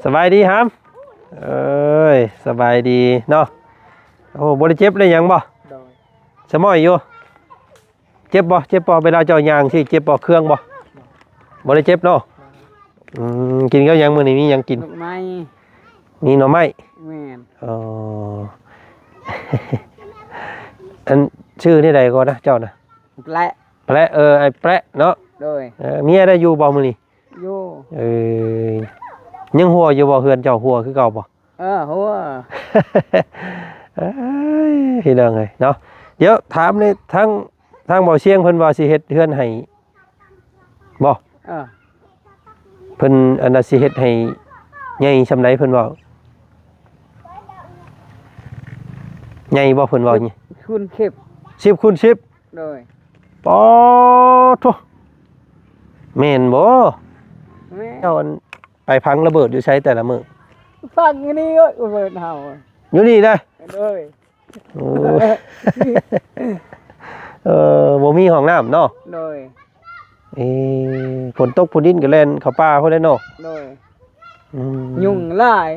ສະບາຍດີຫຳ. ເອີຍ ສະບາຍດີເນາະ. ໂອ້ ບໍ່ໄດ້ເຈັບໄດ້ຫຍັງບໍ່? ໂດຍ. ສະໝ້ອຍຢູ່. ເຈັບບໍ່? ເຈັບບໍ່? ເວລາເຈົ້າຍ່າງຊີ້ ເຈັບບໍ່? ເຄືອງບໍ່? ບໍ່ໄດ້ເຈັບເນາະ. ອືມ ກິນກັບຫຍັງມື້ນີ້? ມີຫຍັງກິນ? ໜໍ່ໄມ້. ມີໜໍ່ໄມ້? ແມ່ນ. ອໍ ອັນ ຊື່ແນວໃດກໍນະ ເຈົ້ານະ? ແປະ. ແປະ ເອີ ອ້າຍແປະເນາະ. ໂດຍ. ເອີ ເມຍໄດ້ຢູ່ບໍ່ມື້ນີ້? ຢູ່. ເອີ ຍັງຫົວຢູ່ບໍ່? ເຮືອນເຈົ້າຫົວຄືເກົ່າບໍ່? ເອີ ຫົວ. ເອີຍ ພີ່ນ້ອງເອີຍເນາະ. ດຽວຖາມນີ້ ທາງ ທາງເບົາຊຽງເພິ່ນວ່າຊິເຮັດເຮືອນໃຫ້ບໍ່? ເອີ ເພິ່ນອັນນ່າ ຊິເຮັດໃຫ້ໃຫຍ່ສ່ຳໃດເພິ່ນເວົ້າ? ໃຫຍ່ບໍ່ເພິ່ນເວົ້າ? ສິບຄູນສິບ. ສິບຄູນສິບ. ໂດຍ. ປາໂທ້ ແມ່ນບໍ່? ແມ່ນ. ເຈົ້າອັນ ໄປຝັງລະເບີດຢູ່ໃສແຕ່ລະມື້? ຝັງຢູ່ນີ້ເອີຍ ລະເບີດເຮົາ. ຢູ່ນີ້ນະ? ໂດຍ. ໂອ້ຍ ເອີ ບໍ່ມີຫ້ອງນ້ຳເນາະ? ໂດຍ. ເອີ ຝົນຕົກ ຝົນດິນກໍແລ່ນເຂົ້າປ່າພຸ້ນແຫຼະເນາະ? ໂດຍ. ອືມ ຍຸງຫຼາຍ.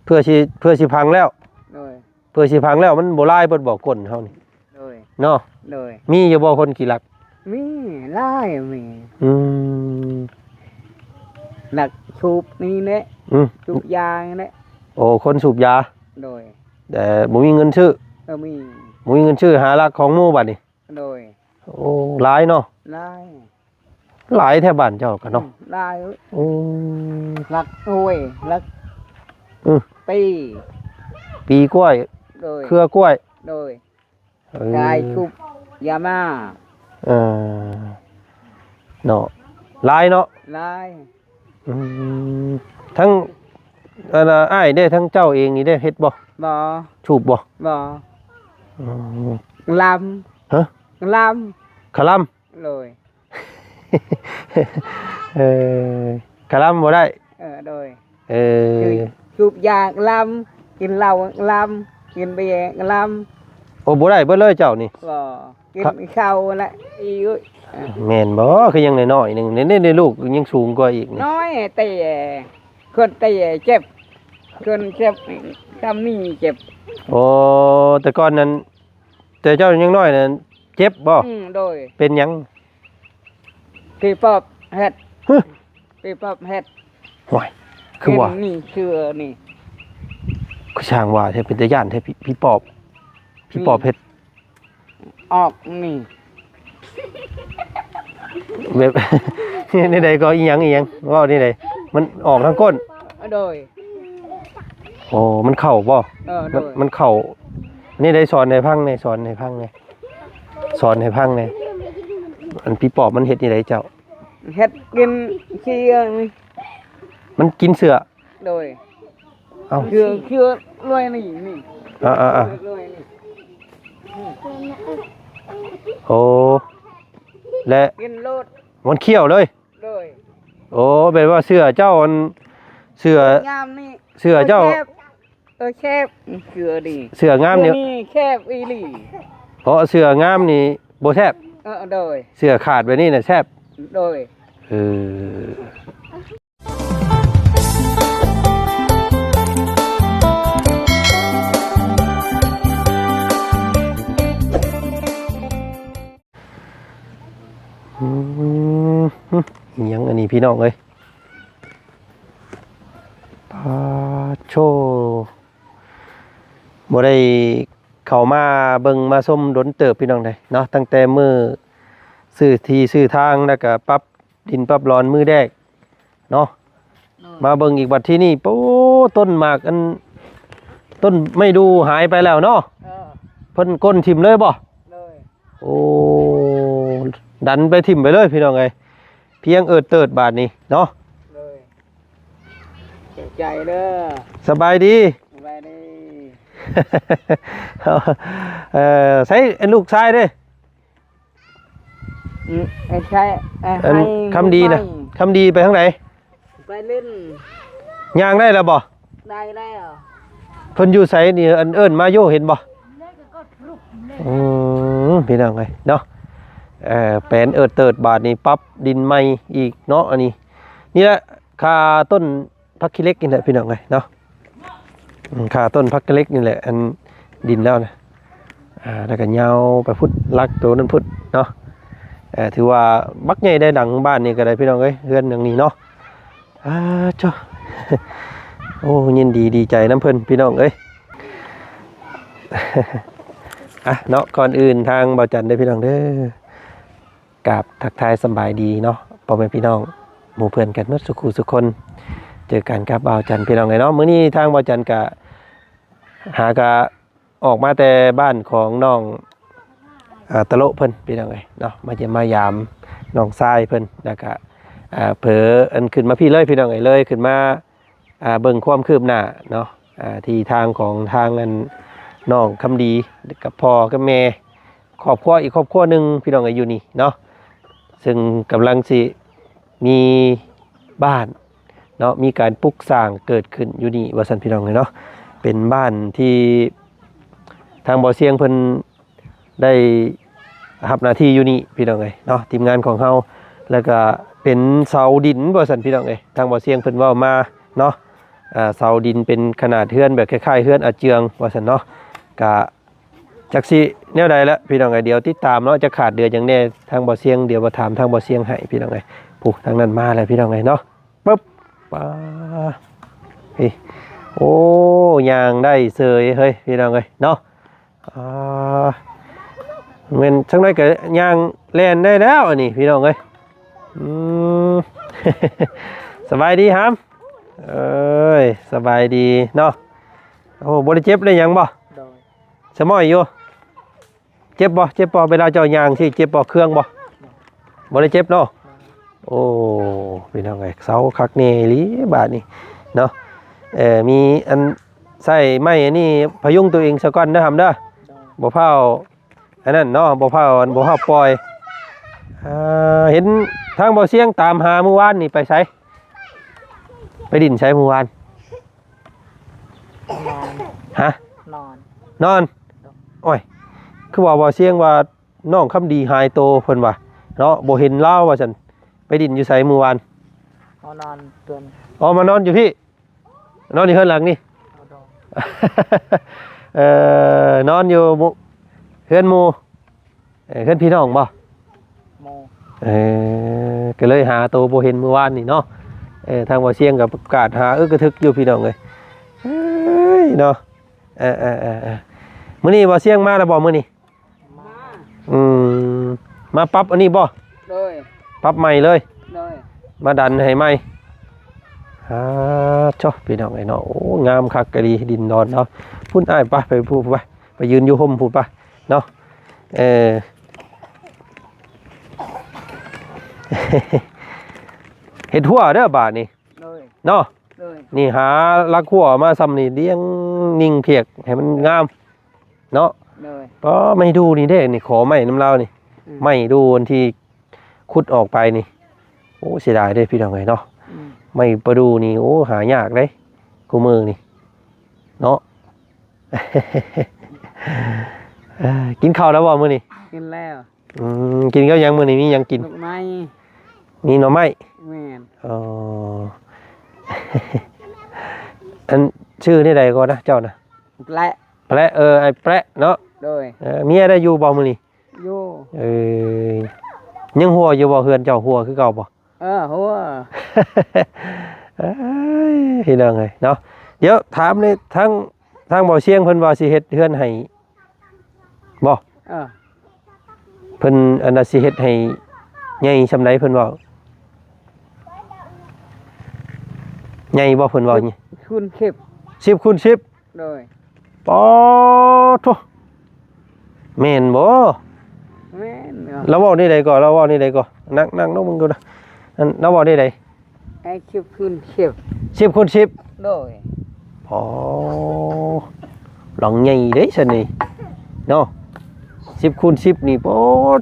ເພື່ອຊິ ເພື່ອຊິພັງແລ້ວ? ໂດຍ. ເພື່ອຊິພັງແລ້ວ ມັນບໍ່ລາຍເບິດບໍ່ກົ້ນເຮົານີ້? ໂດຍ. ເນາະ? ໂດຍ. ມີຢູ່ບໍ່ຄົນຂີ້ລັກ? ມີ ຫຼາຍ ມີ. ອືມ ລັກສູບນີ້ແຫຼະ. ອືມ ສູບຢານີ້ແຫຼະ. ໂອ້ ຄົນສູບຢາ. ໂດຍ. ແຕ່ບໍ່ມີເງິນຊື້. ເອີ ມີ. ບໍ່ມີເງິນຊື້ ຫາລັກຂອງໝູ່ບັດນີ້. ໂດຍ. ໂອ້ ຫຼາຍເນາະ? ຫຼາຍ. ຫຼາຍແທ້ບ້ານເຈົ້າກະເນາະ. ອືມ ຫຼາຍ. ໂອ້ ລັກ ໂອ້ຍ ລັກ ອືມ ປີ ປີກ້ວຍ. ໂດຍ. ເຄືອກ້ວຍ. ໂດຍ. ເອີ ຂາຍຊຸບຢາມາ. ເອີ ເນາະ ຫຼາຍເນາະ? ຫຼາຍ. ອືມ ທັງ ອັນນ່າ ອ້າຍເດ້ ທັງເຈົ້າເອງນີ້ເດ້ ເຮັດບໍ່? ບໍ່. ສູບບໍ່? ບໍ່. ອືມ ລຳ. ຮະ? ລຳ. ຂະລຳ? ໂດຍ. ເອີ ຂະລຳບໍ່ໄດ້? ເອີ ໂດຍ. ເອີ ສູບຢາກະລຳ ກິນເຫຼົ້າກະລຳ ກິນເບຍກະລຳ. ໂອ້ ບໍ່ໄດ້ເບິດເລີຍເຈົ້ານີ້? ບໍ່ ກິນເຂົ້າແຫຼະອີກ. ແມ່ນບໍ່? ຄືຍັງນ້ອຍໆໜຶ່ງ ນີ້ ນີ້ລູກຍັງສູງກວ່າອີກນີ້. ນ້ອຍແຕ່ ຄົນແຕ່ເຈັບ ຄົນເຈັບ ຊຳນີ້ເຈັບ. ໂອ້ ແຕ່ກ່ອນນັ້ນ ແຕ່ເຈົ້າຍັງນ້ອຍນັ້ນເຈັບບໍ່? ອືມ ໂດຍ. ເປັນຫຍັງ? ຜີປອບເຮັດ. ຮະ? ຜີປອບເຮັດ. ໂອ້ຍ ຄືວ່າ ນີ້ເສື້ອນີ້ ຄືຊ່າງວ່າແທ້ ເປັນຕາຢ້ານແທ້ ຜີ ຜີປອບ ຜີປອບເຮັດ ອອກນີ້ ແບບ ແນວໃດກໍ ອີ່ຫຍັງ ອີ່ຫຍັງ ເວົ້າແນວໃດ? ມັນອອກທາງກົ້ນ. ໂດຍ. ໂອ້ ມັນເຂົ້າບໍ່? ເອີ ໂດຍ. ມັນ ມັນເຂົ້າ. ນີ້ໄດ້ສອນໃຫ້ຟັງແດ່ ສອນໃຫ້ຟັງແດ່ ສອນໃຫ້ຟັງແດ່. ອັນຜີປອບມັນເຮັດແນວໃດເຈົ້າ? ເຮັດກິນເສື້ອນີ້ ມັນກິນເສື້ອ. ໂດຍ. ເອົ້າ ເສື້ອ ເສື້ອລວຍນີ້ ນີ້. ອ່າໆໆ ລວຍນີ້. ໂອ້ ແລະ ກິນໂລດ ມັນຄ້ຽວເລີຍ. ໂດຍ. ໂອ້ ແບບວ່າເສື້ອເຈົ້າ ອັນ ເສື້ອງາມນີ້ ເສື້ອເຈົ້າ ແຄບ ເອີ ແຄບ ເສື້ອດີ ເສື້ອງາມນີ້ ນີ້ແຄບອີ່ຫຼີ. ເພາະເສື້ອງາມນີ້ບໍ່ແຊບ. ເອີ ໂດຍ. ເສື້ອຂາດແບບນີ້ນະແຊບ. ໂດຍ. ເອີ ອືມ ອີ່ຫຍັງອັນນີ້ພີ່ນ້ອງເອີຍ ປາໂທ້ ບໍ່ໄດ້ເຂົ້າມາເບິ່ງມາຊົມດົນເຕີບພີ່ນ້ອງເອີຍເນາະ ຕັ້ງແຕ່ມື້ຊື້ທີ່ຊື້ທາງ ແລ້ວກະປັບ ດິນປັບລອນມື້ແດກເນາະ. ໂດຍ. ມາເບິ່ງອີກບັດທີນີ້ ໂອ້ ຕົ້ນໝາກ ອັນ ຕົ້ນໄມ້ດູ່ຫາຍໄປແລ້ວເນາະ. ເອີ ເພິ່ນກົ້ນຖິ້ມເລີຍບໍ່? ໂດຍ. ໂອ້ ດັນໄປຖິ້ມໄປເລີຍພີ່ນ້ອງເອີຍ ພຽງເອີດເຕີດບາດນີ້ເນາະ. ໂດຍ. ຂອບໃຈເດີ. ສະບາຍດີ. ສະບາຍດີ. ເອີ ໃສ ອັນ ລູກຊາຍເດ້? ອືມ ໄອ້ໄຊ ໄອ້ ອັນ ຄຳດີນະ ຄຳດີໄປທາງໃດ? ໄປຫຼິ້ນ. ຍ່າງໄດ້ແລ້ວບໍ່? ໄດ້ແລ້ວ. ເພິ່ນຢູ່ໃສນີ້? ອັນ ເອີ້ນມາຢູ່ ເຫັນບໍ່? ອືມ ພີ່ນ້ອງເອີຍເນາະ ເອີ ແປນເອີດເຕີດ ບາດນີ້ປັບດິນໃໝ່ອີກເນາະ. ອັນນີ້ ນີ້ແຫຼະ ຄ່າຕົ້ນ ຜັກຂີ້ເຫຼັກນີ້ແຫຼະພີ່ນ້ອງເອີຍເນາະ. ອືມ ຄາຕົ້ນຜັກຂີ້ເຫຼັກນີ້ແຫຼະ ອັນດິນລາວນະ. ອ່າ ແລ້ວກໍຍາວໄປພຸ້ນ ຫຼັກໂຕນັ້ນພຸ້ນເນາະ. ເອີ ຖືວ່າບັກໃຫຍ່ໄດ໋ ຫຼັງບ້ານນີ້ກໍໄດ້ພີ່ນ້ອງເອີຍ ເຮືອນຫຼັງນີ້ເນາະ. ອ່າ ໂທ້ ໂອ້ ຍິນດີດີໃຈນຳເພິ່ນພີ່ນ້ອງເອີຍ. ອ່ະເນາະ ກ່ອນອື່ນທາງບ່າວຈັນເດີພີ່ນ້ອງເດີ ກາບທັກທາຍສຳບາຍດີເນາະ ພໍ່ແມ່ພີ່ນ້ອງໝູ່ເພື່ອນກັນໝົດສູ່ຄູ່ສູ່ຄົນ. ເຈີກັນກັບບ່າວຈັນພີ່ນ້ອງເອີຍເນາະ. ມື້ນີ້ທາງບ່າວຈັນກະຫາກະອອກມາແຕ່ບ້ານຂອງນ້ອງ ອາ ຕະໂລະເພິ່ນພີ່ນ້ອງເອີຍເນາະ ມາຢ້ຽມມາຢາມນ້ອງຊາຍເພິ່ນ ແລ້ວກະ ອາ ເຜີອັນຂຶ້ນມາພີ້ເລີຍພີ່ນ້ອງເອີຍ ເລີຍຂຶ້ນມາ ອ່າ ເບິ່ງຄວາມຄືບໜ້າເນາະ ອ່າ ທີ່ທາງຂອງທາງອັນນ້ອງຄຳດີກັບພໍ່ກັບແມ່ ຄອບຄົວອີກຄອບຄົວໜຶ່ງພີ່ນ້ອງເອີຍ ຢູ່ນີ້ເນາະ ເຊິ່ງກຳລັງຊິມີບ້ານເນາະ ມີການປຸກສ້າງເກີດຂຶ້ນຢູ່ນີ້ວ່າຊັ້ນພີ່ນ້ອງເອີຍເນາະ. ເປັນບ້ານທີ່ທາງບໍ່ຊຽງເພິ່ນ ໄດ້ຮັບໜ້າທີ່ຢູ່ນີ້ພີ່ນ້ອງເອີຍເນາະ ທີມງານຂອງເຮົາ ແລ້ວກະເປັນເສົາດິນວ່າຊັ້ນພີ່ນ້ອງເອີຍ ທາງບໍ່ຊຽງເພິ່ນເວົ້າມາເນາະ. ອ່າ ເສົາດິນເປັນຂະໜາດເຮືອນແບບຄ້າຍໆເຮືອນອາເຈືອງວ່າຊັ້ນເນາະ. ກະຈັກຊິແນວໃດລະພີ່ນ້ອງເອີຍ ດຽວຕິດຕາມເນາະ ຈະຂາດເດືອຫຍັງແດ່ ທາງບໍ່ຊຽງ ດຽວມາຖາມທາງບໍ່ຊຽງໃຫ້ພີ່ນ້ອງເອີຍ. ຜູ້ທາງນັ້ນມາແລ້ວພີ່ນ້ອງເອີຍເນາະ. ປຶບ ປາ ເຮີ້ຍ ໂອ້ ຍ່າງໄດ້ເສີຍເຮີ້ຍ ພີ່ນ້ອງເອີຍເນາະ. ອ່າ ແມ່ນ ຈັກໜ້ອຍກໍຍ່າງແລ່ນໄດ້ແລ້ວອັນນີ້ ພີ່ນ້ອງເອີຍ. ອືມ ສະບາຍດີຫາມ ເອີຍ ສະບາຍດີເນາະ. ໂອ້ ບໍ່ໄດ້ເຈັບໄດ້ຫຍັງບໍ່? ໂດຍ. ສະໝ້ອຍຢູ່. ເຈັບບໍ່? ເຈັບບໍ່? ເວລາເຈົ້າຍ່າງຊີ້ເຈັບບໍ່? ເຄືອງບໍ່? ບໍ່ໄດ້ເຈັບເນາະ. ໂອ້ ພີ່ນ້ອງເອີຍ ເຊົາຄັກແນ່ອີ່ຫຼີບາດນີ້ເນາະ. ເອີ ມີອັນໃຊ້ໄມ້ອັນນີ້ພະຍຸງຕົວເອງສາກ່ອນເດີຫຳເດີ. ບໍ່ຟ້າວອັນນັ້ນເນາະ ບໍ່ຟ້າວ ບໍ່ຟ້າວປ່ອຍ. ອ່າ ເຫັນທາງບໍ່ຊຽງຕາມຫາມື້ວານນີ້ໄປໃສ? ໄປດິນໃສມື້ວານ? ນອນ. ຮະ? ນອນ. ນອນ? ໂດຍ. ໂອ້ຍ ຄືວ່າບໍ່ຊຽງວ່າ ນ້ອງຄຳດີຫາຍໂຕເພິ່ນວ່າເນາະ ບໍ່ເຫັນລາວວ່າຊັ້ນ. ໄປດິນຢູ່ໃສມື້ວານ? ເອົານອນເຮືອນ. ອໍ ມານອນຢູ່ພີ້ ນອນຢູ່ເຮືອນຫຼັງນີ້. ເອີ ນອນຢູ່ເຮືອນໝູ່ ເອີ ເຮືອນພີ່ນ້ອງບໍ່? ໝູ່. ເອີ ກໍເລີຍຫາໂຕບໍ່ເຫັນມື້ວານນີ້ເນາະ. ເອີ ທາງບໍ່ຊຽງກໍປະກາດຫາອຶກກະທຶກຢູ່ພີ່ນ້ອງເອີຍ. ເອີຍ ເນາະ. ເອີ ເອີ ເອີ ເອີ ມື້ນີ້ບໍ່ຊຽງມາແລ້ວບໍ່ມື້ນີ້? ມາ. ອືມ ມາປັບອັນນີ້ບໍ່? ໂດຍ. ປັບໃໝ່ເລີຍ? ໂດຍ. ມາດັນໃຫ້ໃໝ່. ອ່າ ໂທ້ ພີ່ນ້ອງເອີຍເນາະ ໂອ້ ງາມຄັກອີ່ຫຼີ ດິນດອນເນາະ. ພຸ້ນ ອ້າຍ ໄປ ໄປ ໄປ ໄປຢືນຢູ່ຮົ່ມພຸ້ນໄປເນາະ. ເອີ ເຮັດຮົ້ວເດີບາດນີ້. ໂດຍ. ເນາະ. ໂດຍ. ນີ້ຫາຫຼັກຮົ້ວມາຊ່ຳນີ້ ລຽງຍິງພຽກໃຫ້ມັນງາມເນາະ. ໂດຍ. ປ້າ ໄມ້ດູ່ນີ້ເດ້ ນີ້ ຂໍໄມ້ນຳລາວນີ້. ອືມ ໄມ້ດູ່ອັນທີ່ຂຸດອອກໄປນີ້. ໂອ້ ເສຍດາຍເດ້ພີ່ນ້ອງເອີຍເນາະ. ອືມ ໄມ້ປະດູ່ນີ້ ໂອ້ ຫາຍາກເດ້ ຄູ່ມື້ນີ້ເນາະ. ເອີ ກິນເຂົ້າແລ້ວບໍ່ມື້ນີ້? ກິນແລ້ວ. ອືມ ກິນກັບຫຍັງມື້ນີ້ ມີຫຍັງກິນ? ໜໍ່ໄມ້. ມີໜໍ່ໄມ້. ແມ່ນ. ອໍ ອັນ ຊື່ແນວໃດກໍນະ ເຈົ້ານະ? ແປະ. ແປະ ເອີ ໄອ້ແປະເນາະ. ໂດຍ. ເອີ ເມຍໄດ້ຢູ່ບໍ່ມື້ນີ້? ຢູ່. ເອີ ຍັງຮົ້ວຢູ່ບໍ່ ເຮືອນເຈົ້າຮົ້ວຄືເກົ່າບໍ່? ເອີ ຮົ້ວ. ເອີຍ ພີ່ນ້ອງເອີຍເນາະ ດຽວຖາມເລີຍ ທາງ ທາງບໍ່ຊຽງເພິ່ນວ່າຊິເຮັດເຮືອນໃຫ້ບໍ່? ເອີ ເພິ່ນອັນນ່າຊິເຮັດໃຫ້ໃຫຍ່ສ່ຳໃດເພິ່ນເວົ້າ? ໃຫຍ່ບໍ່ເພິ່ນເວົ້າ? ສິບຄູນສິບ. ສິບຄູນສິບ. ໂດຍ. ປາໂທ້ ແມ່ນບໍ່? ແມ່ນ. ລາວເວົ້າແນວໃດກໍ? ລາວເວົ້າແນວໃດກໍ? ນັ່ງ ນັ່ງລົງເບິ່ງກ່ອນນະ. ອັນ ລາວເວົ້າແນວໃດ? ໃຫ້ສິບຄູນສິບ. ສິບຄູນສິບ. ໂດຍ. ອໍ ຫຼັງໃຫຍ່ເດ້ຊັ້ນນີ້ເນາະ ສິບຄູນສິບນີ້. ປາ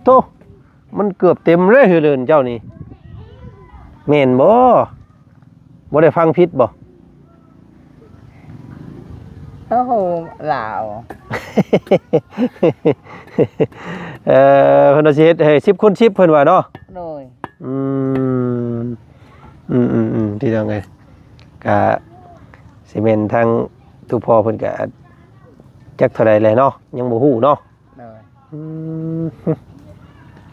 ໂທ້ ມັນເກືອບເຕັມເລີຍເຮືອນເຈົ້ານີ້ ແມ່ນບໍ່? ບໍ່ໄດ້ຟັງຜິດບໍ່? ໂອ້ໂຫ ລາວ. ເອີ ເພິ່ນວ່າຊິເຮັດໃຫ້ສິບຄູນສິບ ເພິ່ນວ່າເນາະ. ໂດຍ. ອືມ ອືມໆໆ ພີ່ນ້ອງເອີຍ ກ ກະຊິແມ່ນທາງຕູ່ພໍ່ເພິ່ນກະຈັກເທົ່າໃດແຫຼະເນາະ ຍັງບໍ່ຮູ້ເນາະ. ໂດຍ. ອືມ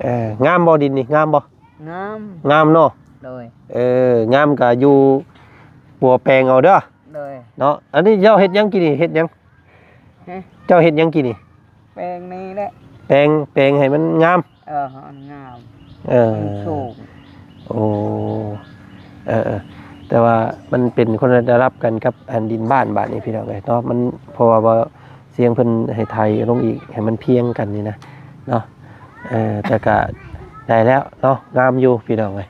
ເອີ ງາມບໍ່ ດິນນີ້ ງາມບໍ່? ງາມ ງາມເນາະ. ໂດຍ. ເອີ ງາມກະຢູ່ປົວແປງເອົາເດີ. ໂດຍ. ເນາະ ອັນນີ້ເຈົ້າເຮັດຫຍັງກີ້ນີ້ ເຮັດຫຍັງ? ຮະ? ເຈົ້າເຮັດຫຍັງກີ້ນີ້? ແປງນີ້ແຫຼະ ແປງ ແປງໃຫ້ມັນງາມ. ເອີ ໃຫ້ມັນງາມ. ເອີ ມັນສູງ. ໂອ້ ເອີໆ ແຕ່ວ່າມັນເປັນຄົນລະດັບກັນກັບອັນດິນບ້ານບາດນີ້ພີ່ນ້ອງເອີຍເນາະ ມັນ ເພາະວ່າ ວ່າສຽງເພິ່ນໃຫ້ໄຖລົງອີກ ໃຫ້ມັນພຽງກັນນີ້ນະເນາະ. ເອີ ແຕ່ກະໄດ້ແລ້ວເນາະ ງາມຢູ່ພີ່ນ້ອງເອີຍ.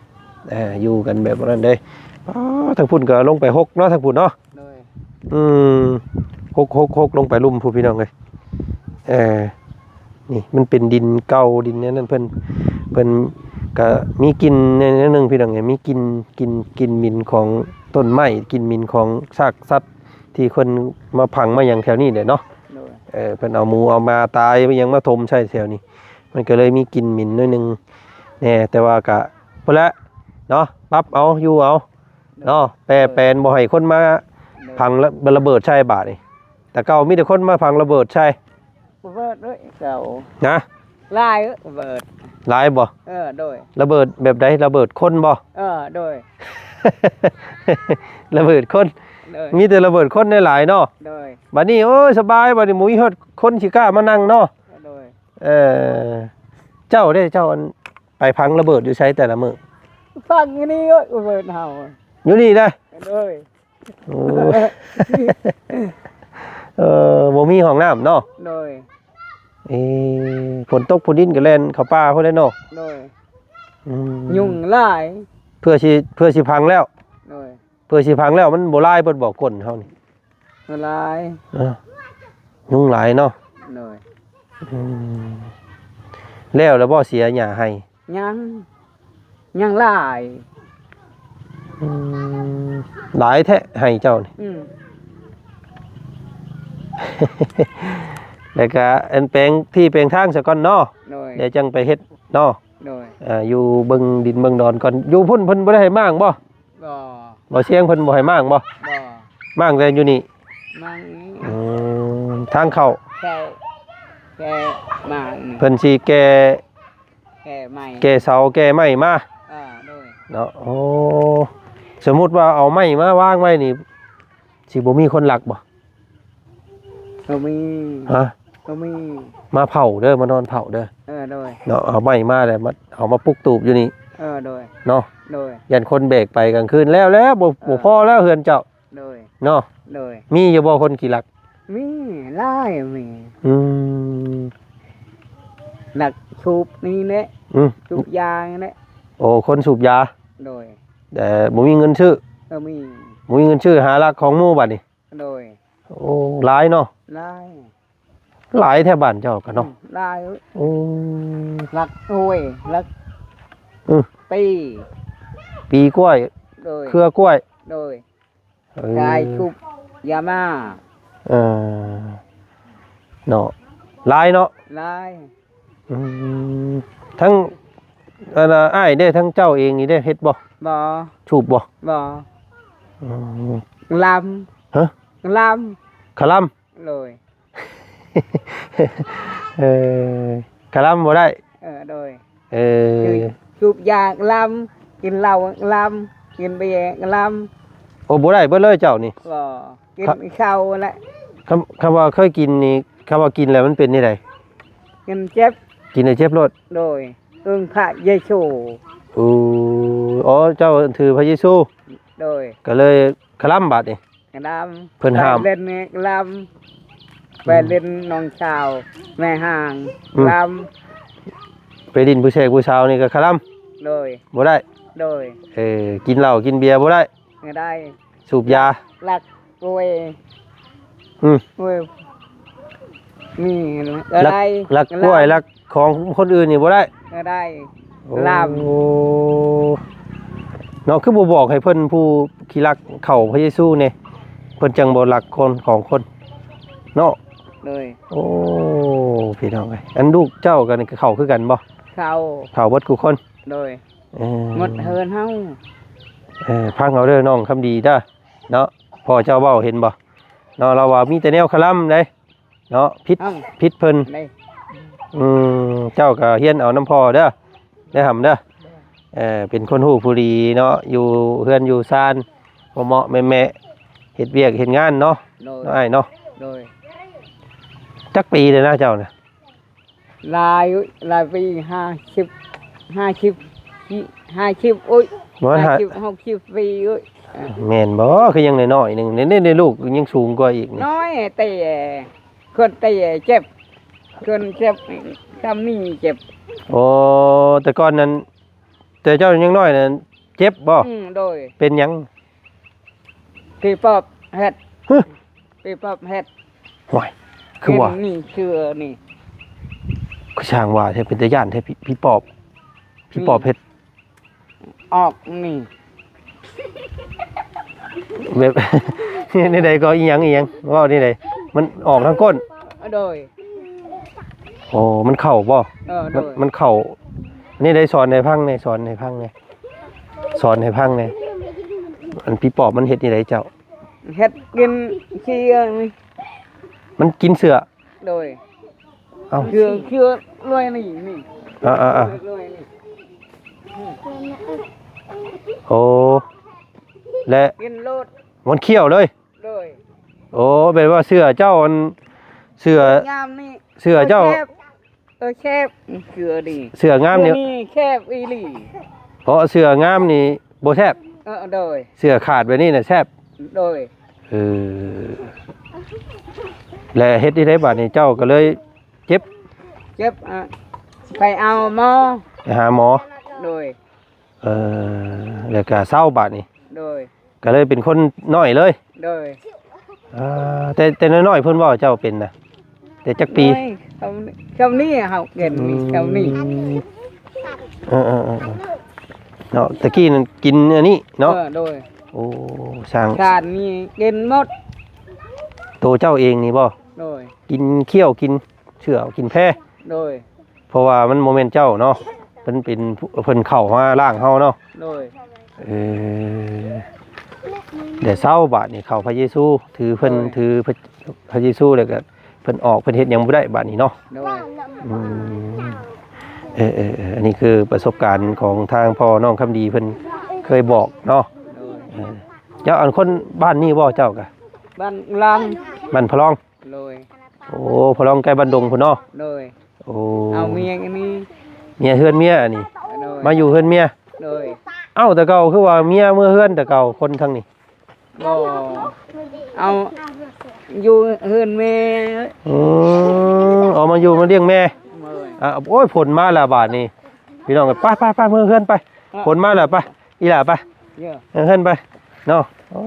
ເອີ ຢູ່ກັນແບບນັ້ນເດ້. ອໍ ທາງພຸ້ນກໍລົງໄປຫົກເນາະ ທາງພຸ້ນເນາະ. ໂດຍ. ອືມ ຫົກ ຫົກ ຫົກ ລົງໄປລຸ່ມພຸ້ນ ພີ່ນ້ອງເອີຍ. ເອີ ນີ້ມັນເປັນດິນເກົ່າ ດິນແນວນັ້ນ ເພິ່ນ ເພິ່ນກະມີກິ່ນແນວໜຶ່ງ ພີ່ນ້ອງເອີຍ ມີກິ່ນ ກິ່ນ ກິ່ນໝິ່ນຂອງຕົ້ນໄມ້ ກິ່ນໝິ່ນຂອງຊາກສັດ ທີ່ເພິ່ນມາຝັງມາຫຍັງແຖວນີ້ແຫຼະເນາະ. ໂດຍ. ເອີ ເພິ່ນເອົາໝູເອົາໝາຕາຍ ເອົາຫຍັງມາຖົມໃສ່ແຖວນີ້ ມັນກໍເລີຍມີກິ່ນໝິ່ນໜ້ອຍໜຶ່ງແດ່ ແຕ່ວ່າກະພຸ້ນແຫຼະເນາະ ປັບເອົາ ຢູ່ເອົາເນາະ. ແປແປນ ບໍ່ໃຫ້ຄົນມາ ໂດຍ ຝັງລະ ລະເບີດໃສ່ບາດນີ້. ແຕ່ເກົ່າມີແຕ່ຄົນມາຝັງລະເບີດໃສ່. ລະເບີດເອີຍເກົ່າ ນະ ຫຼາຍເອີຍລະເບີດ. ຫຼາຍບໍ່? ເອີ ໂດຍ. ລະເບີດແບບໃດ? ລະເບີດຄົນບໍ່? ເອີ ໂດຍ. ລະເບີດຄົນ. ໂດຍ. ມີແຕ່ລະເບີດຄົນຫຼາຍໆເນາະ. ໂດຍ. ບັດນີ້ ໂອ້ຍ ສະບາຍ ບັດນີ້ບໍ່ມີຮອດຄົນຊິກ້າມານັ່ງເນາະ. ໂດຍ. ເອີ ເຈົ້າເດ້ ເຈົ້າ ອັນ ໄປຝັງລະເບີດຢູ່ໃສແຕ່ລະມື້? ຝັງຢູ່ນີ້ເອີຍ ລະເບີດເຮົາ ຢູ່ນີ້ນະ. ໂດຍ. ໂອ້ ເອີ ບໍ່ມີຫ້ອງນ້ຳເນາະ. ໂດຍ. ເອີ ຝົນຕົກ ຝົນດິນກໍແລ່ນເຂົ້າປ່າພຸ້ນແຫຼະເນາະ. ໂດຍ. ອືມ ຍຸງຫຼາຍ ເພື່ອຊິ ເພື່ອຊິຝັງແລ້ວ. ໂດຍ. ເພື່ອຊິຝັງແລ້ວ ມັນບໍ່ຫຼາຍເບິດບໍ່ ກົ້ນເຮົານີ້? ຫຼາຍ. ເອີ ຍຸງຫຼາຍເນາະ. ໂດຍ. ອືມ ແລ້ວລະບໍ່ ເສຍຫຍ້າໄຮ່? ຍັງ ຍັງຫຼາຍ. ອືມ ຫຼາຍແທ້ໄຮ່ເຈົ້ານີ້. ອືມ ແລ້ວກະອັນແປງທີ່ແປງທາງສາກ່ອນເນາະ. ໂດຍ. ແລ້ວຈັ່ງໄປເຮັດເນາະ. ໂດຍ. ເອີ ຢູ່ເບິ່ງດິນເບິ່ງດອນກ່ອນ. ຢູ່ພຸ້ນເພິ່ນບໍ່ໄດ້ໃຫ້ມ້າງບໍ່? ບໍ່. ບໍ່ ຊຽງເພິ່ນບໍ່ໃຫ້ມ້າງບໍ່? ບໍ່. ມ້າງແຕ່ຢູ່ນີ້? ມ້າງນີ້. ອືມ ທາງເຂົ້າ ເຂົ້າ ແກ່ມ້າງນີ້ ເພິ່ນຊິແກ່ ແກ່ໄມ້ ແກ່ເສົາແກ່ໄມ້ມາ. ເອີ ໂດຍ. ເນາະ. ໂອ້ ສົມມຸດວ່າເອົາໄມ້ມາວາງໄວ້ນີ້ ຊິບໍ່ມີຄົນລັກບໍ່? ກໍມີ. ຮະ? ກໍມີ. ມາເຝົ້າເດີ ມານອນເຝົ້າເດີ. ເອີ ໂດຍ. ເນາະ ເອົາໄມ້ມາແລ້ວ ມາ ເອົາມາປຸກຕູບຢູ່ນີ້. ເອີ ໂດຍ. ເນາະ. ໂດຍ. ຢ້ານຄົນແບກໄປກາງຄືນ. ແລ້ວ ແລ້ວ ບໍ່ ເອີ ບໍ່ພໍແລ້ວເຮືອນເຈົ້າ. ໂດຍ. ເນາະ. ໂດຍ. ມີຢູ່ບໍ່ຄົນຂີ້ລັກ? ມີ ຫຼາຍ ມີ. ອືມ ລັກສູບນີ້ແຫຼະ. ອືມ ສູບຢານີ້ແຫຼະ. ໂອ້ ຄົນສູບຢາ. ໂດຍ. ແຕ່ບໍ່ມີເງິນຊື້. ເອີ ມີ. ບໍ່ມີເງິນຊື້ ຫາລັກຂອງໝູ່ບັດນີ້. ໂດຍ. ໂອ້ ຫຼາຍເນາະ. ຫຼາຍ ຫຼາຍແທ້ບ້ານເຈົ້າກະເນາະ. ອືມ ຫຼາຍ. ໂອ້ ລັກ ໂອ້ຍ ລັກ ອືມ ປີ ປີກ້ວຍ. ໂດຍ. ເຄືອກ້ວຍ. ໂດຍ. ເອີ ຂາຍສູບຢາມາ. ເອີ ເນາະ ຫຼາຍເນາະ. ຫຼາຍ. ອືມ ທັງ ອັນ ອ້າຍເດ້ ທັງເຈົ້າເອງນີ້ເດ້ ເຮັດບໍ່? ບໍ່. ສູບບໍ່? ບໍ່. ອືມ ລຳ. ຮະ? ລຳ. ຂະລຳ. ໂດຍ. ເອີ ຂະລຳບໍ່ໄດ້. ເອີ ໂດຍ. ເອີ ສູບຢາກະລຳ ກິນເຫຼົ້າກະລຳ ກິນເບຍກະລຳ. ໂອ້ ບໍ່ໄດ້ເບິດເລີຍເຈົ້ານີ້. ບໍ່ ກິນ ຄະ ເຂົ້າແຫຼະ. ຄຳ ຄຳວ່າເຄີຍກິນນີ້ ຄຳວ່າກິນແລ້ວມັນເປັນແນວໃດ? ກິນເຈັບ. ກິນແລ້ວເຈັບໂລດ. ໂດຍ. ເອີ້ນພະເຢຊູ. ໂອ້ ອໍ ເຈົ້າຖືພະເຢຊູ. ໂດຍ. ກະເລີຍຄະລຳບາດນີ້. ກະລຳ ເພິ່ນຫ້າມ ໄປຫຼິ້ນກະລຳ ອືມ ໄປຫຼິ້ນນ້ອງສາວແມ່ຮ່າງ ອືມ ກະລຳ. ໄປຫຼິ້ນຜູ້ແຊກຜູ້ສາວນີ້ກະຄະລຳ. ໂດຍ. ບໍ່ໄດ້. ໂດຍ. ເອີ ກິນເຫຼົ້າກິນເບຍບໍ່ໄດ້. ບໍ່ໄດ້. ສູບຢາ ລັກກ້ວຍ. ອືມ ໂອ້ຍ ມີ ລັກ ລັກກ້ວຍ ລັກຂອງຄົນອື່ນນີ້ບໍ່ໄດ້. ບໍ່ໄດ້. ໂອ້ ລາບ ເນາະ ຄືບໍ່ບອກໃຫ້ເພິ່ນຜູ້ຂີ້ລັກເຂົ້າພະເຢຊູແດ່ ເພິ່ນຈັ່ງບໍ່ລັກຄົນຂອງຄົນເນາະ. ໂດຍ. ໂອ້ ພີ່ນ້ອງເອີຍ ອັນລູກເຈົ້າກະເຂົ້າຄືກັນບໍ່? ເຂົ້າ ເຂົ້າເບິດຄູ່ຄົນ. ໂດຍ. ເອີ ໝົດເຮືອນເຮົາ. ເອີ ຟັງເອົາເດີນ້ອງຄຳດີເດີ. ເນາະ ພໍ່ເຈົ້າເວົ້າເຫັນບໍ່ເນາະ ລາວວ່າມີແຕ່ແນວຄະລຳເດ້ເນາະ ຜິດ ເອົ້າ ຜິດເພິ່ນ ໄດ້ ອືມ ເຈົ້າກໍຮຽນເອົານຳພໍ່ເດີ ໄດ້ຫຳເດີ ເອີ ເປັນຄົນຮູ້ຜູ້ດີເນາະ ຢູ່ເຮືອນຢູ່ຊານ ເໝາະໆແມະໆ ເຮັດວຽກເຮັດງານເນາະ ໂດຍ ເນາະອ້າຍເນາະ ໂດຍ ຈັກປີແລ້ວນະເຈົ້ານະ? ຫຼາຍ ຫຼາຍປີ ຫ້າສິບ ຫ້າສິບ ຫ້າສິບ ໂອ້ຍ ບໍ່ ຫ້າສິບ ຫ້າ ຫົກສິບປີ ໂອ້ຍ ແມ່ນບໍ່? ຄືຍັງນ້ອຍໆໜຶ່ງ ນີ້ ນີ້ ນີ້ລູກຍັງສູງກວ່າອີກນີ້ ນ້ອຍແຕ່ ຄົນແຕ່ເຈັບ ຄົນເຈັບ ຊ່ຳນີ້ເຈັບ ໂອ້ ແຕ່ກ່ອນນັ້ນ ແຕ່ເຈົ້າຍັງນ້ອຍນັ້ນເຈັບບໍ່? ອືມ ໂດຍ ເປັນຫຍັງ? ຜີປອບເຮັດ ຮະ ຜີປອບເຮັດ ໂອ້ຍ ຄືວ່າ ເຫັນນີ້ເຊື່ອນີ້ ຄືຊ່າງວ່າແທ້ ເປັນຕາຢ້ານແທ້ ຜີ ຜີປອບ ຜີປອບເຮັດ ອອກນີ້ ແບບ ແນວໃດກໍ ອີຫຍັງ ອີຫຍັງ ເວົ້າແນວໃດ ມັນອອກທາງກົ້ນ ໂດຍ ໂອ້ ມັນເຂົ້າບໍ່? ເອີ ໂດຍ ມັນ ມັນເຂົ້າ ນີ້ໄດ້ສອນໃຫ້ຟັງແດ່ ສອນໃຫ້ຟັງແດ່ ສອນໃຫ້ຟັງແດ່ ອັນຜີປອບມັນເຮັດແນວໃດເຈົ້າ? ເຮັດກິນເຊື້ອນີ້ ມັນກິນເຊື້ອ ໂດຍ ເອົ້າ ເຊື້ອ ເຊື້ອລວຍນີ້ ນີ້ ອ່າໆໆ ລວຍນີ້ ໂອ້ ແລະ ກິນໂລດ ມັນຄ້ຽວເລີຍ ໂດຍ ໂອ້ ແບບວ່າເສື້ອເຈົ້າ ອັນ ເສື້ອ ງາມນີ້ ເສື້ອເຈົ້າ ແຄບ ເອີ ແຄບ ເສື້ອນີ້ ເສື້ອງາມນີ້ ນີ້ແຄບອີ່ຫຼີ ເພາະເສື້ອງາມນີ້ບໍ່ແຊບ ເອີ ໂດຍ ເສື້ອຂາດແບບນີ້ນະແຊບ ໂດຍ ເອີ ແລະເຮັດຈັ່ງໃດບາດນີ້ ເຈົ້າກໍເລີຍເຈັບ ເຈັບ ອ່າ ໄປເອົາໝໍ ໄປຫາໝໍ ໂດຍ ເອີ ແລ້ວກໍເຊົາບາດນີ້ ໂດຍ ກໍເລີຍເປັນຄົນນ້ອຍເລີຍ ໂດຍ ອ່າ ແຕ່ ແຕ່ນ້ອຍໆເພິ່ນເວົ້າເຈົ້າເປັນນະ ແຕ່ຈັກປີ? ໂອ້ຍ ຊ່ຳ ຊ່ຳນີ້ເຮົາເປັນ ອືມ ຊ່ຳນີ້ ເອີໆໆໆ ເນາະ ຕະກີ້ນັ້ນກິນອັນນີ້ເນາະ ເອີ ໂດຍ ໂອ້ ຊ່າງ ຊານນີ້ກິນໝົດ ໂຕເຈົ້າເອງນີ້ບໍ່? ໂດຍ ກິນຂ້ຽວ ກິນເສື້ອ ກິນແພ ໂດຍ ເພາະວ່າມັນບໍ່ແມ່ນເຈົ້າເນາະ ເພິ່ນເປັນ ເພິ່ນເຂົ້າມາລ້າງເຮົາເນາະ ໂດຍ ເອີ ແຕ່ເຊົາບາດນີ້ເຂົ້າພະເຢຊູ ຖືເພິ່ນ ໂດຍ ຖືພະ ພະເຢຊູ ແລ້ວກໍເພິ່ນອອກ ເພິ່ນເຮັດຫຍັງບໍ່ໄດ້ບາດນີ້ເນາະ ໂດຍ ອືມ ເອີໆໆ ອັນນີ້ຄືປະສົບການຂອງທາງພໍ່ນ້ອງຄຳດີເພິ່ນເຄີຍບອກເນາະ ໂດຍ ເອີ ເຈົ້າ ອັນຄົນບ້ານນີ້ບໍ່ເຈົ້າກະ? ບ້ານລາງ ບ້ານພະລອງ ໂດຍ ໂອ້ ພະລອງໃກ້ບ້ານດົງພຸ້ນເນາະ ໂດຍ ໂອ້ ເອົາເມຍອັນນີ້ ເມຍເຮືອນເມຍອັນນີ້ ໂດຍ ມາຢູ່ເຮືອນເມຍ ໂດຍ ເອົ້າ ແຕ່ເກົ່າຄືວ່າເມຍເມືອເຮືອນແຕ່ເກົ່າ ຄົນທາງນີ້ ບໍ່ ເອົາຢູ່ເຮືອນແມ່ ອືມ ເອົາມາຢູ່ມາລ້ຽງແມ່ ໂດຍ ອ່າ ໂອ້ຍ ຝົນມາແລ້ວບາດນີ້ ພີ່ນ້ອງ ໄປໆໆ ເມືອເຮືອນໄປ ຝົນມາແລ້ວ ໄປ ອີຫຼ້າໄປ ເອີ ເຮືອນໄປເນາະ ໂອ້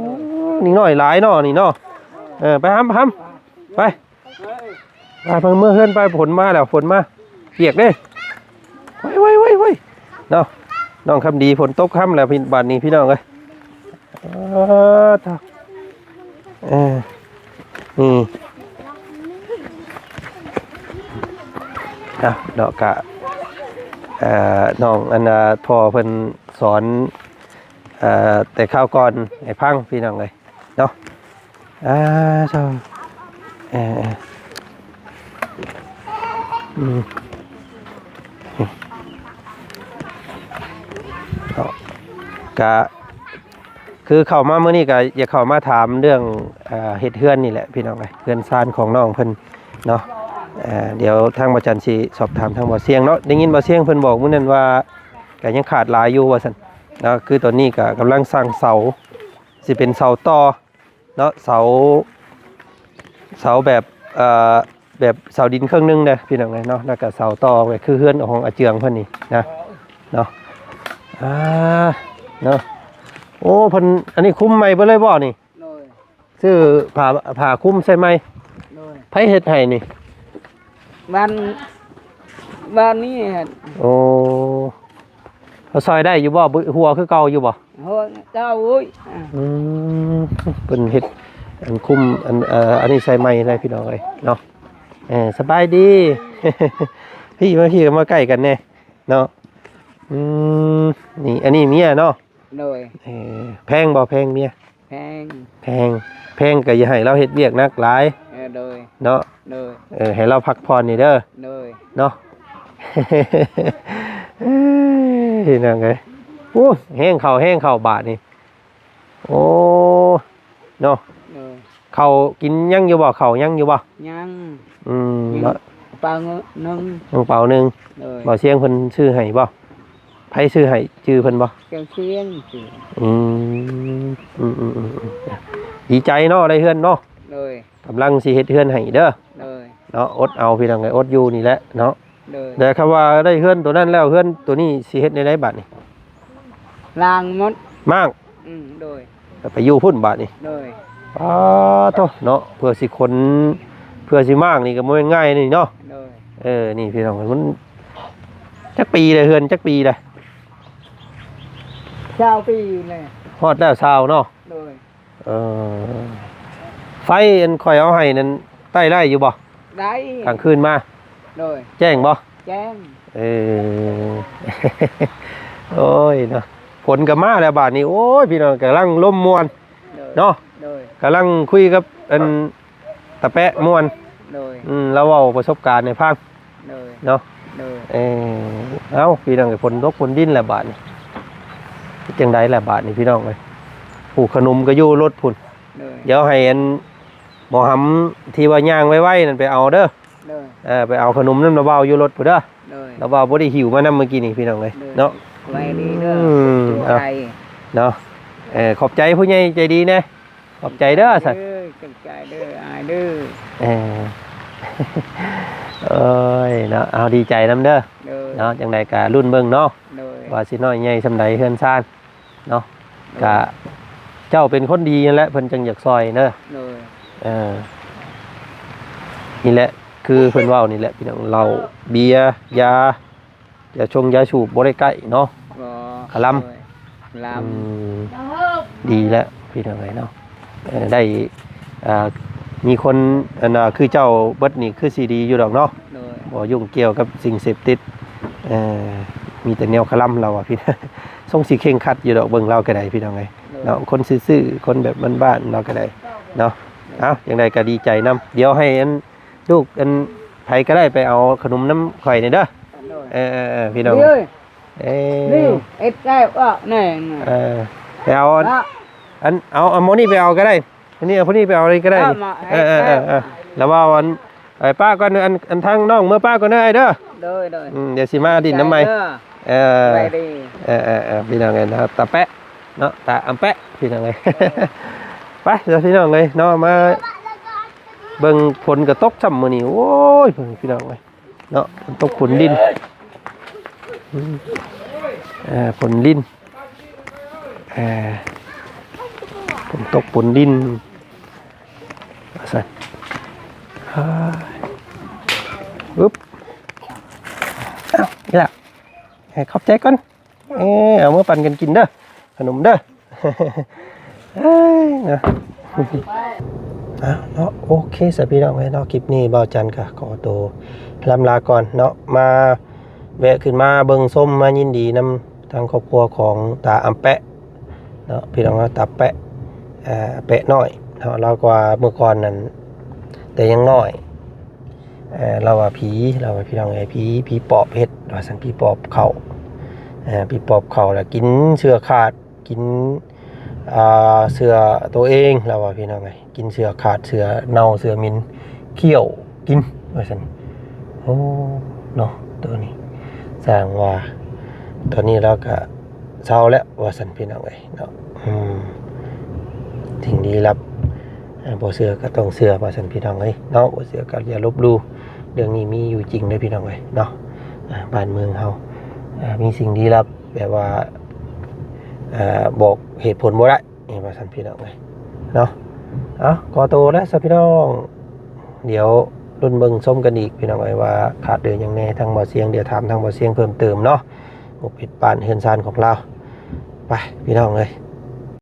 ນີ້ນ້ອຍຫຼາຍເນາະ ນີ້ເນາະ ເອີ ໄປຫຳ ຫຳ ໄປ ໄປ ເມືອເຮືອນໄປ ຝົນມາແລ້ວ ຝົນມາ ປຽກເດ້ ໄວໆໆໆ ເນາະ ນ້ອງຄຳດີ ຝົນຕົກຄ່ຳແລ້ວ ບາດນີ້ ພີ່ນ້ອງເອີຍ ເອີ ເອີ ນີ້ ອ່ະ ເນາະ ກະ ເອີ ນ້ອງ ອັນ ພໍ່ເພິ່ນສອນ ເອີ ແຕ່ຄາວກ່ອນໃຫ້ຟັງ ພີ່ນ້ອງເອີຍ ເນາະ ອ່າ ເຈົ້າ ເອີ ເອີ ອືມ ເນາະ ກະ ຄືເຂົ້າມາມື້ນີ້ກໍຢາກເຂົ້າມາຖາມເລື່ອງ ເອີ ເຮັດເຮືອນນີ້ແຫຼະ ພີ່ນ້ອງເອີຍ ເຮືອນຊານຂອງນ້ອງເພິ່ນເນາະ ເອີ ດຽວທາງບ່າວຈັນຊິສອບຖາມທາງບ່າວຊຽງເນາະ ໄດ້ຍິນບ່າວຊຽງເພິ່ນບອກມື້ນັ້ນວ່າ ກໍຍັງຂາດຫຼາຍຢູ່ວ່າຊັ້ນເນາະ ຄືຕອນນີ້ກໍກຳລັງສ້າງເສົາ ຊິເປັນເສົາຕໍ່ ເນາະ ເສົາ ເສົາແບບ ເອີ ແບບເສົາດິນເຄິ່ງໜຶ່ງເດ້ ພີ່ນ້ອງເອີຍເນາະ ແລ້ວກໍເສົາຕໍ່ ກໍຄືເຮືອນຂອງອາເຈືອງເພິ່ນນີ້ນະ ເນາະ ອ່າ ເນາະ ໂອ້ ເພິ່ນ ອັນນີ້ຄຸມໃໝ່ເບິດເລີຍບໍ່ນີ້? ໂດຍ ຊື້ຜ້າ ຜ້າຄຸມໃສ່ໃໝ່ ໂດຍ ໃຜເຮັດໃຫ້ນີ້? ບ້ານ ບ້ານນີ້ຫັ້ນ ໂອ້ ເຮົາຊ່ອຍໄດ້ຢູ່ບໍ່? ຫົວຄືເກົ່າຢູ່ບໍ່? ຫົວເກົ່າ ໂອ້ຍ ອືມ ເພິ່ນເຮັດອັນຄຸມ ອັນ ເອີ ອັນນີ້ໃສ່ໃໝ່ໄດ້ ພີ່ນ້ອງເອີຍເນາະ ເອີ ສະບາຍດີ ພີ່ມາ ພີ່ມາໃກ້ກັນແດ່ເນາະ ອືມ ນີ້ ອັນນີ້ເມຍເນາະ ໂດຍ ເອີ ແພງບໍ່? ແພງເມຍ? ແພ ງ ແພງ ແພງກໍຢ່າໃຫ້ລາວເຮັດວຽກໜັກຫຼາຍ ເອີ ໂດຍ ເນາະ ໂດຍ ເອີ ໃຫ້ລາວພັກຜ່ອນນີ້ເດີ ໂດຍ ເນາະ ເອີຍ ພີ່ນ້ອງເອີຍ ໂອ້ ແຮງເຂົ້າ ແຮງເຂົ້າບາດນີ້ ໂອ້ ເນາະ ໂດຍ ເຂົ້າກິນຍັງຢູ່ບໍ່? ເຂົ້າຍັງຢູ່ບໍ່? ຍັງ ອືມ ຍັງ ເປົ່າໜຶ່ງ ຍັງເປົ່າໜຶ່ງ ໂດຍ ບ່າວຊຽງເພິ່ນຊື້ໃຫ້ບໍ່? ໃຜຊື້ໃຫ້? ຈື່ເພິ່ນບໍ່? ເຈົ້າຊຽງຊື້ ອືມ ອືມໆໆ ດີໃຈເນາະ ໄດ້ເຮືອນເນາະ ໂດຍ ກຳລັງຊິເຮັດເຮືອນໃຫ້ເດີ ໂດຍ ເນາະ ອົດເອົາ ພີ່ນ້ອງເອີຍ ອົດຢູ່ນີ້ແຫຼະເນາະ ໂດຍ ແຕ່ຄຳວ່າໄດ້ເຮືອນໂຕນັ້ນແລ້ວ ເຮືອນໂຕນີ້ຊິເຮັດແນວໃດບາດນີ້? ລ້າງໝົດ ມ້າງ ອືມ ໂດຍ ແລ້ວໄປຢູ່ພຸ້ນບາດນີ້ ໂດຍ ປາໂທ້ເນາະ ເພື່ອຊິຂົນ ເພື່ອຊິມ້າງນີ້ກໍບໍ່ແມ່ນງ່າຍນີ້ເນາະ ໂດຍ ເອີ ນີ້ພີ່ນ້ອງ ມັນຈັກປີແລ້ວ? ເຮືອນຈັກປີແລ້ວ? ຊາວປີແລ້ວ ຮອດແລ້ວຊາວເນາະ ໂດຍ ເອີ ໄຟອັນຂ້ອຍເອົາໃຫ້ນັ້ນ ໄຕ້ໄດ້ຢູ່ບໍ່? ໄດ້ ກາງຄືນມາ ໂດຍ ແຈ້ງບໍ່? ແຈ້ງ ເອີ ໂອ້ຍເນາະ ຝົນກໍມາແລ້ວບາດນີ້ ໂອ້ຍ ພີ່ນ້ອງ ກຳລັງລົມມ່ວນ ໂດຍ ເນາະ ໂດຍ ກຳລັງຄຸຍກັບອັນຕາແປະມ່ວນ ໂດຍ ອືມ ລາວເວົ້າປະສົບການໃຫ້ຟັງ ໂດຍ ເນາະ ໂດຍ ເອີ ເອົ້າ ພີ່ນ້ອງເອີຍ ຝົນຕົກຝົນດິນແລ້ວບາດນີ້ ເຮັດຈັ່ງໃດລະບາດນີ້ ພີ່ນ້ອງເອີຍ ຜູ້ຂະໜົມກໍຢູ່ລົດພຸ້ນ ໂດຍ ດຽວໃຫ້ອັນໝໍຫຳທີ່ວ່າຍ່າງໄວໆນັ້ນໄປເອົາເດີ ໂດຍ ເອີ ໄປເອົາຂະໜົມນຳລາວເວົ້າຢູ່ລົດພຸ້ນເດີ ໂດຍ ລາວເວົ້າບໍ່ໄດ້ຫິ້ວມານຳມື້ກີ້ນີ້ ພີ່ນ້ອງເອີຍ ໂດຍ ເນາະ ສະບາຍດີເດີ ອືມ ເອົາ ເນາະ ເອີ ຂອບໃຈຜູ້ໃຫຍ່ໃຈດີແດ່ ຂອບໃຈເດີຊັ້ນ ເດີ ຂອບໃຈເດີອ້າຍເດີ ເອີ ໂອ້ຍເນາະ ເອົາ ດີໃຈນຳເດີ ໂດຍ ເນາະ ຈັ່ງໃດກໍລຸ້ນເບິ່ງເນາະ ໂດຍ ວ່າຊິນ້ອຍໃຫຍ່ສ່ຳໃດເຮືອນຊານເນາະ ໂດຍ ກະເຈົ້າເປັນຄົນດີຫັ້ນແຫຼະ ເພິ່ນຈັ່ງຢາກຊ່ອຍເດີ ໂດຍ ເອີ ນີ້ແຫຼະ ຄືເພິ່ນເວົ້ານີ້ແຫຼະ ພີ່ນ້ອງ ເຫຼົ້າ ເບຍ ຢາ ຢາຊົງຢາສູບບໍ່ໄດ້ໃກ້ເນາະ ອໍ ຄະລຳ ໂດຍ ຄະລຳ ອືມ ດີແລ້ວພີ່ນ້ອງເອີຍເນາະ ເອີ ໄດ້ ອ່າ ມີຄົນ ອັນ ຄືເຈົ້າເບິດນີ້ຄືຊິດີຢູ່ດອກເນາະ ໂດຍ ບໍ່ຫຍຸ້ງກ່ຽວກັບສິ່ງເສບຕິດ ເອີ ມີແຕ່ແນວຄະລຳລາວວ່າ ພີ່ ຊົງຊິເຄັ່ງຄັດຢູ່ດອກ ເບິ່ງລາວກໍໄດ້ ພີ່ນ້ອງເອີຍ ໂດຍ ເນາະ ຄົນຊື່ໆ ຄົນແບບບ້ານໆ ລາວກໍໄດ້ເນາະ ເອົ້າ ຈັ່ງໃດກໍດີໃຈນຳ ດຽວໃຫ້ອັນ ລູກອັນ ໃຜກໍໄດ້ໄປເອົາຂະໜົມນຳຂ້ອຍແດ່ເດີ ໂດຍ ເອີໆໆ ພີ່ນ້ອງ ເອີຍ ເອີ ນີ້ເອັດແລ້ວອອກແນ່ ເອີ ໄປເອົາອັນ ເນາະ ອັນ ເອົາ ເອົາໝໍນີ້ໄປເອົາກໍໄດ້ ຜູ້ນີ້ ເອົາຜູ້ນີ້ໄປເອົານີ້ກໍໄດ້ ເອົາມາ ເອີໆໆ ແລ້ວວ່າອັນ ໄປປ້າກ່ອນ ອັນ ອັນທາງນ້ອງເມືອປ້າກ່ອນເດີອ້າຍເດີ ໂດຍໆ ອືມ ດຽວຊິມາດິນນຳໃໝ່ ເອີ ສະບາຍດີ ເອີໆໆ ພີ່ນ້ອງເອີຍເນາະ ຕາແປະເນາະ ຕາອຳແປະ ພີ່ນ້ອງເອີຍ ໄປເດີພີ່ນ້ອງເອີຍເນາະ ມາ ເບິ່ງຝົນກໍຕົກຊ້ຳມື້ນີ້ ໂອ້ຍ ເບິ່ງພີ່ນ້ອງເອີຍເນາະ ຝົນຕົກຝົນດິນ ອືມ ເອີ ຝົນດິນ ເອີ ຝົນຕົກຝົນດິນ ວ່າຊັ້ນ ອຶບ ອ້າວ ນີ້ລະ ເອີ ຂອບໃຈກ່ອນ ເອີ ເອົາມາປັນກັນກິນເດີ ຂະໜົມເດີ ເອີຍ ເນາະ ອ່ະ ເນາະ ໂອເຄ ສະພີ່ນ້ອງເອີຍເນາະ ຄລິບນີ້ບ່າວຈັນກໍຂໍໂຕລ່ຳລາກ່ອນເນາະ ມາແວະຂຶ້ນມາເບິ່ງຊົມ ມາຍິນດີນຳທາງຄອບຄົວຂອງຕາອຳແປະເນາະ ພີ່ນ້ອງເນາະ ຕາແປະ ເອີ ແປະນ້ອຍເນາະ ລາວກໍວ່າເມື່ອກ່ອນນັ້ນ ແຕ່ຍັງນ້ອຍ ເອີ ລາວວ່າຜີ ລາວວ່າ ພີ່ນ້ອງເອີຍ ຜີ ຜີປອບເຮັດ ວ່າຊັ້ນ ຜີປອບເຂົ້າ ເອີ ຜີປອບເຂົ້າ ແລ້ວກິນເຊື້ອຂາດ ກິນ ອ່າ ເຊື້ອໂຕເອງ ລາວວ່າ ພີ່ນ້ອງເອີຍ ກິນເຊື້ອຂາດ ເຊື້ອເນົ່າ ເຊື້ອເໝັນ ຄ້ຽວກິນ ວ່າຊັ້ນ ໂອ້ ເນາະ ໂຕນີ້ ສ້າງວ່າ ຕອນນີ້ລາວກະເຊົາແລ້ວ ວ່າຊັ້ນ ພີ່ນ້ອງເອີຍ ເນາະ ອືມ ສິ່ງທີ່ລັບ ເອີ ບໍ່ເຊື່ອກໍຕ້ອງເຊື່ອ ວ່າຊັ້ນ ພີ່ນ້ອງເອີຍເນາະ ບໍ່ເຊື່ອກໍຢ່າລົບຫຼູ່ ເລື່ອງນີ້ມີຢູ່ຈິງເດີ ພີ່ນ້ອງເອີຍເນາະ ອ່າ ບ້ານເມືອງເຮົາ ອ່າ ມີສິ່ງທີ່ລັບ ແບບວ່າ ເອີ ບອກເຫດຜົນບໍ່ໄດ້ ວ່າຊັ້ນ ພີ່ນ້ອງເອີຍເນາະ ເອົາ ຂໍໂຕແລ້ວຊະ ພີ່ນ້ອງ ດຽວລຸ້ນເບິ່ງຊົມກັນອີກ ພີ່ນ້ອງເອີຍ ວ່າຂາດເຫຼືອຫຍັງແດ່ ທາງບ່າວຊຽງ ດຽວຖາມທາງບ່າວຊຽງເພີ່ມເຕີມເນາະ ງົບເຮັດບ້ານເຮືອນຊານຂອງລາວ ໄປ ພີ່ນ້ອງເອີຍ.